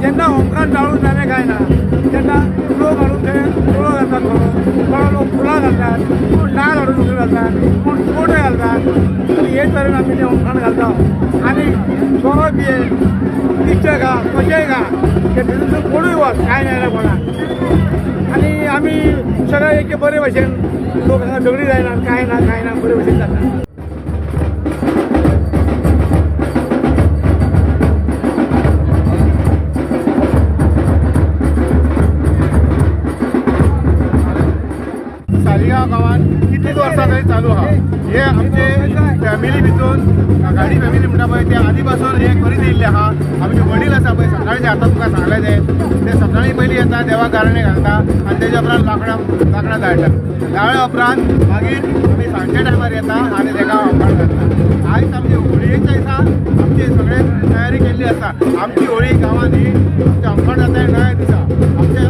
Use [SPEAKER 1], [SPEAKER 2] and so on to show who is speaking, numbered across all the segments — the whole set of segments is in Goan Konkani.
[SPEAKER 1] जेन्ना होमखण जाळून जालें काय ना तेन्ना लोक हाडून थंय चोळो घालतात, थोडो लोक फुलां घालतात, कोण नाल्ल हाडून उकळी घालतात, कोण कोटे घालतात. आनी हे तरेन आमी तें होमखण घालता. आनी सोरो पिये, नुस्तें खा, कशेंय खा, ते भितून कोणूय वच, कांय जायना कोणाक. आनी आमी सगळे एके बरे भशेन लोक हांगा झगडी जायना, कांय ना कांय ना, बरे भशेन जाता.
[SPEAKER 2] सालिगांव गांवांत कितलींच वर्सां तरी चालू आहा. हे आमचे फॅमिली भितून गाडी फॅमिली म्हणटा पळय ते आदी पासून हे करीत येयल्ले आहा. आमचे वडील आसा पळय सकाळचे, आतां तुमकां सांगलें ते सकाळीं पयलीं येता, देवाक गाराणें घालता आनी तेज्या उपरांत लांकडां जाळटा. जाळ्या उपरांत मागीर आमी सांजच्या टायमार येता आनी तेका होमखण घालता. आयज आमची होळयेच्या दिसा आमची सगळे तयारी केल्ली आसा. आमची होळी गांवांत ही आमचें होमखण जाता नव्या दिसा, आमचे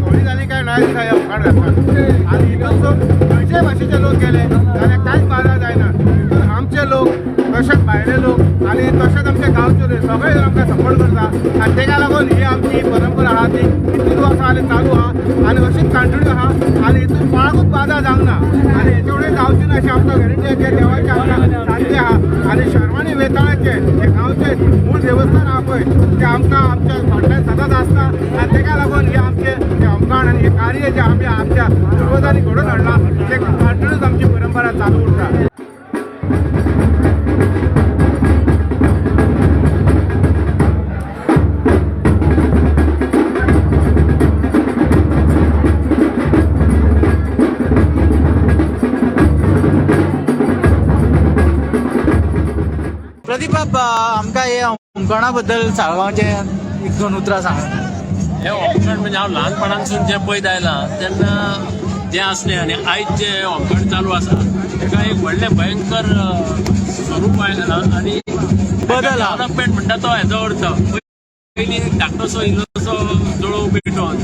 [SPEAKER 2] होळी जाली काय नव्या दिसा हें होमखण घालता. आनी हितून खंयच्याय भाशेचे लोक गेले जाल्यार कांयच बादा जायना. हितून आमचे लोक तशेंच भायले लोक आनी तशेंच आमच्या गांवचे लोक सगळे जाण आमकां सपोर्ट करता. आनी तेका लागून ही आमची परंपरा आहा ती कितलीं वर्सां आनी चालू आहा आनी अशीच कंटिन्यू आहा. आनी हितून कोणाकूच बादा जावंक ना आनी हेचे फुडें जावची ना अशें आमकां गॅरंटी आहा. देवाचें आमकां साध्य आहा. आनी शर्माणी वेताळाचें हें गांवचें मूळ देवस्थान आहा पळय तें आमकां आमच्या फाटल्यान सदांच आसता. आनी तेका लागून हें आमचें हें होमखण आनी हें कार्य जें आमी आमच्या पुर्वजांनी घडोवन हाडलां तें कंटिन्यूस आमची परंपरा चालू उरता.
[SPEAKER 3] प्रदीप, आमकां हे होमखणा बद्दल साळगांवचें एक दोन उतरां सांग.
[SPEAKER 4] हें होमखण म्हणजे हांव ल्हानपणांतसून जें पळयत आयलां तेन्ना जें आसलें आनी आयज जें होमखण चालू आसा तेका एक व्हडलें भयंकर स्वरूप आयलां आनी
[SPEAKER 3] बदल आहा.
[SPEAKER 4] डेव्हलपमेंट म्हणटा तो हेजो अर्थ पयलीं एक धाकटोसो इल्लोसो जळोव पेटोवन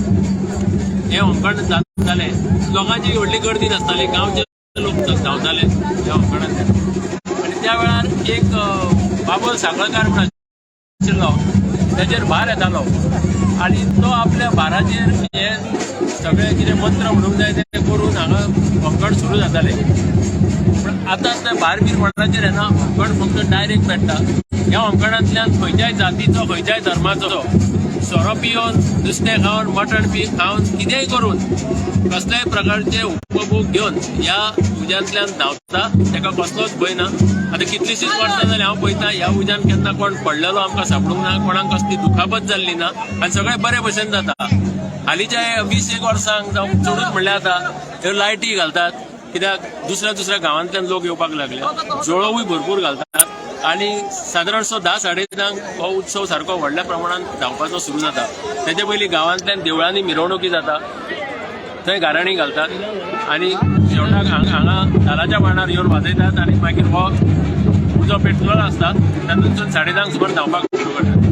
[SPEAKER 4] हें होमखण जातालें. लोकांची व्हडली गर्दी नासताली, गांवचे लोक धांवताले ह्या होमखणांतल्यान. आनी त्या वेळार एक बाबल सांखळकार म्हूण आशिल्लो, तेजेर भार येतालो आनी तो आपल्या भाराचेर हे सगळे कितें मंत्र म्हणूंक जाय ते करून हांगा होमखण सुरू जातालें. पूण आतां ते भार बीर कोणाचेर येना, होमखण फक्त डायरेक्ट पेट्टा. ह्या होमखणांतल्यान खंयच्याय जातीचो खंयच्याय धर्माचो सोरो पिवन, नुस्तें खावन, मटण बी खावन, कितेंय करून कसल्याय प्रकारचे उपभोग घेवन ह्या उज्यांतल्यान धांवता, ताका कसलोच भंय ना. आतां कितलींशींच वर्सां जालीं हांव पळयता ह्या उज्यान केन्ना कोण पडलेलो आमकां सांपडूंक ना, कोणाक कसली दुखापत जाल्ली ना आनी सगळें बरे भशेन जाता. हालींच्या 20 वर्सांक जावं चडूच म्हणल्यार आतां ह्यो लायटी घालतात, कित्याक दुसऱ्या दुसऱ्या गांवांतल्यान लोक येवपाक लागले, जळोवूय भरपूर घालतात आनी सादारणसो 10 साडे 10 हो उत्सव सारको व्हडल्या प्रमाणान धांवपाचो सुरू जाता. तेजे पयलीं गांवांतल्यान देवळांनी मिरवणुकी जाता, थंय गाराणी घालतात आनी शेवटाक हांगा धालाच्या मांडार येवन वाजयतात आनी मागीर हो उजो पेटलेलो आसता तातूंतसून 10:30 सुमार धांवपाक सुरू करतात.